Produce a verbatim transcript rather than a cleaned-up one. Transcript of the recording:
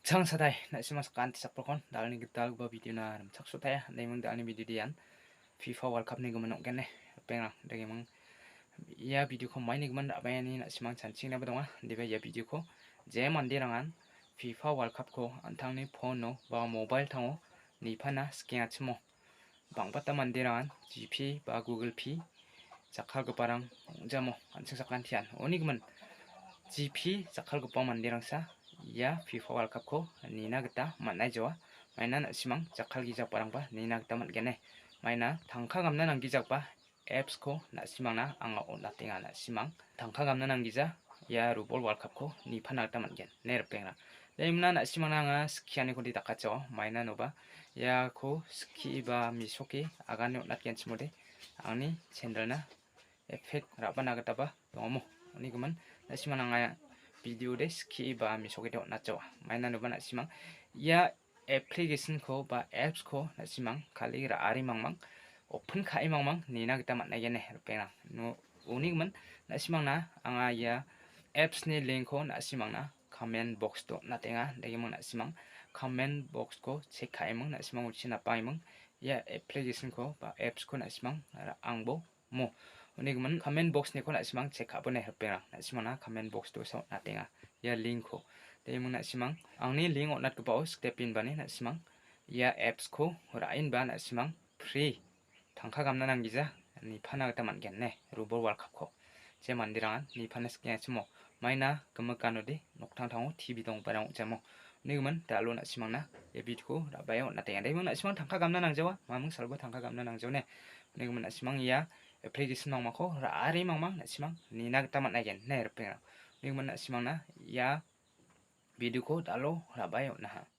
Chang sadai, na·simang sakanti sakprokon, dalni gitalgipa video-na rimchaksotaia, naimang dalni video dian, FIFA World Cup-ni gimin ong·gen ne, ripengrang, dagimang, ia video-ko maini gimin ra·baenga ine na·simang chanching·naba donga, indiba ia video-ko, je manderangan FIFA World Cup-ko an·tangni phone-o ba mobile tango nipana sikengachimo. Bang·bata manderangan G P ba Google Pay jakkalgiparang ong·jamo an·ching sakantian. Uni gimin G P jakkalgipa manderangsa ia FIFA World Cup-ko nina gita man·aijoa. Maina na·simang jakkalgijaparangba nina gita man·gen ne. Maina tangka gamna nanggijagipa apps-ko na·simangna anga on·atenga na·simang. Tangka gamna nanggija ia Rubol World Cup-ko nipana gita man·gen ne ripengrang. Daimna na·simangna anga skianiko de dakatjao. Maina noba iako skie ba mesoke agane on·atgenchimode angni channel-na effect ra·bana gitaba dongamo. Uni gimin na·simang anga video de skie ba mesoke de on·atjawa. Maina noba na·simang ia application-ko ba apps-ko na·simang kali ra·ari mangmang open ka·e mangmang nina gita man·aigen ne ripengrang. No, uni gimin na·simangna anga ia apps-ni link-ko na·simangna comment box-o on·atenga. Dagimang na·simang comment box-ko check ka·eming, na·simang uchi napangeming. Ia application-ko ba apps-ko na·simang ra-, angbo mo. Uni gimin comment box-niko na·simang check ka·bone ripengrang. Na·simangna comment box-o on·atenga ia link-ko. Dagimang na·simang angni link on·atgipao step inbani na·simang ia apps-ko ra·enba na·simang free tangka gamna nanggija nipana gita man·gen ne, Rubol World Cup-ko. Je manderangan nipana sikengachimo. Maina gimik ganode noktangtango T V donggiparang ong·jamo. Uni gimin dalo na·simangna ia video-ko ra·bae on·atenga. Daimang na·simang tangka gamna nangjawa, maming salba tangka gamna nangjawa ne. Uni gimin na·simang ia application mangmangko ra·ari mangmang na·simang nina gita man·aigen ne ripengrang. Uni gimin na·simangna ia video-ko dalo ra·bae on·aha.